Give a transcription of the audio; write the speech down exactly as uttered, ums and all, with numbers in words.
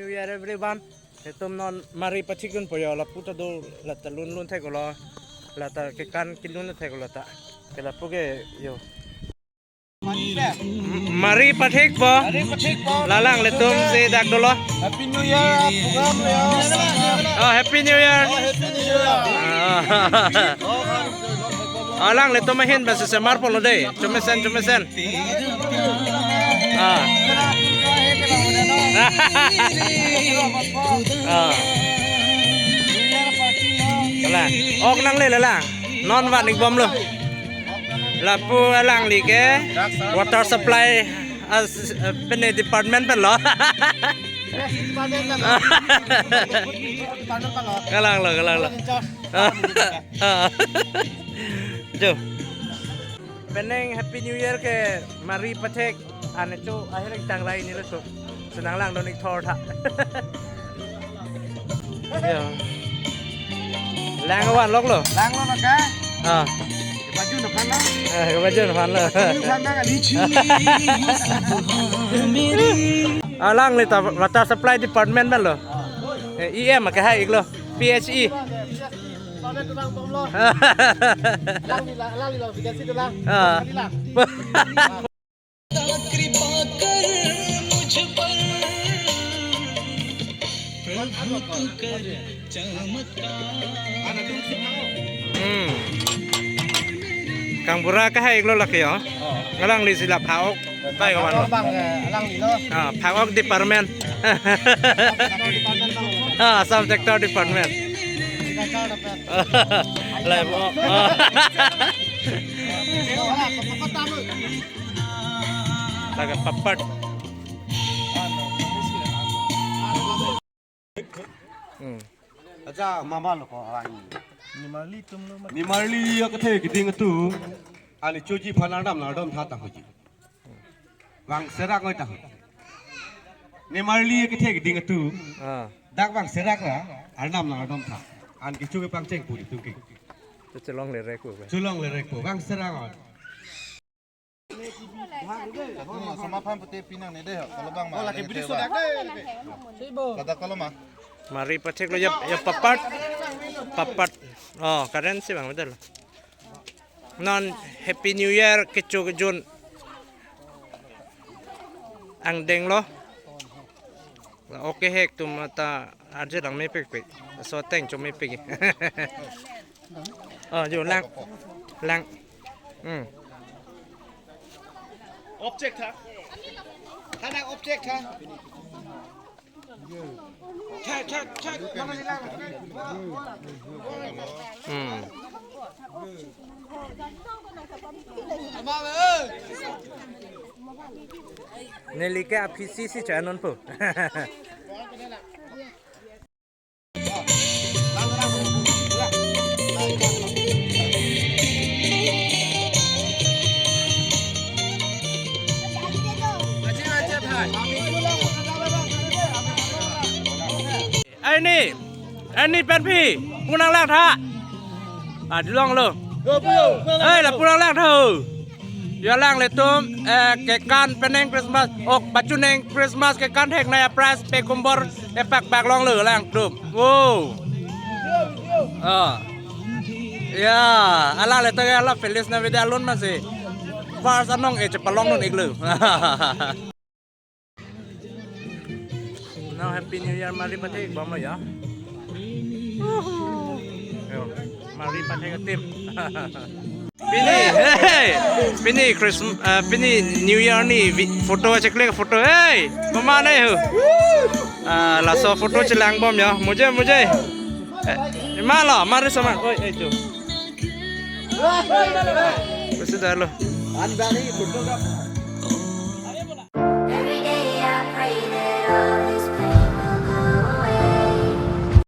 New Year everyone. Itum non mari pathik dunpo yo, lapu ta do, lata lun lun theklo. Lata kekan kelun theklo ta. Ke lapu ke yo. Mari pathikpo. Mari pathikpo. La alanglitum si dak dolo. Happy New Year, program ya. Oh, Happy New Year. Oh, Happy New Year. Ah. Alanglitum ahin ba sesemar polo dei. Chomesen, chomesen. Ah. Ah. Kalang. Ok nangle la lang. Non van-ik bomlo. Lapu alangli ke water supply as, eh, pene department pen lo. Kalang lo, kalang lo. Jo. Penang Happy New Year ke mari pathek ane cho ahirek tang lai ni lo so. Senang lang don-ik thor tha. Ya. Lang wan lok lo. Lang lo maka. Ah. Baju na phan lo. Eh, baju na phan lo. Baju phan na kali. Alangli ta water supply department pen lo. Eh, E M ke hai-ik lo. P H E. Lang ni lang, lang ni lang, bikin situ lang. Ah. Lang ni lang. कृपा कर मुझ पर, प्रभु तू कर चमत्कार। Hmm. Kangbura ke hai-ik lo lake yo. Alangli si la phak-ok. Pai ko man lo. Bang, eh, alangli lo. Ah, phak-ok department. Ah, sub sector department. Lai mo. Ah. Laga papad. Hmm. Acha mama lo ko alang. Nimarli atum lo ma. Nimarli akethe keding atum. Ani choji phan arnam nangdom tha ta hoji. Vang serak oi ta. Nimarli akethe keding atum. Ah. Dak vang serak ra arnam nangdom tha. An kecho kepangcheng pu itum ke. Cholongle rek pu. Cholongle rek pu. Vang serak oi. Hmm, sama phan pute pinang ne dei ho. Kalau bang ma, lagi beri sodak dei. Kada kalau ma. Mari pathek lo ya, ya papad. Papad. Oh, karen si bang betul. Non Happy New Year kecho kejun. Angdeng lo. Okay, hek tum ata arje lang mepik pik. So teng chom mepik. Oh, jo lang. Lang. Hmm. Object ha. Hana object ha. Check, check, check. Mana ni lang? Hmm. Neli ke aphi si si cha non po. Aini, aini pen phi, pu nanglang tha. Ah, dulong lo. Hei, lapu nanglang tha ho. Ya alanglitum, eh, kekan penang Christmas, ok, bachunang Christmas kekan thek naya prize pe kumbor epak bak long lo alangtum. Wow. Ah. Ya, alanglitum ya la Feliz Navidad lun masi. First anong e chepalong non-ik lo. Now Happy New Year, mari pathek bom lo ya. Woohoo. Yo, mari pathek team. Pini, hey, pini Christmas, uh, pini New Year ni vi-, photo check le photo, hey, mama ne ho. Ah, laso photo chelang bom ya, muje, muje. Eh, malo, mari sama, oi, eh, jo. Pasti dah lo. An bani photo ka.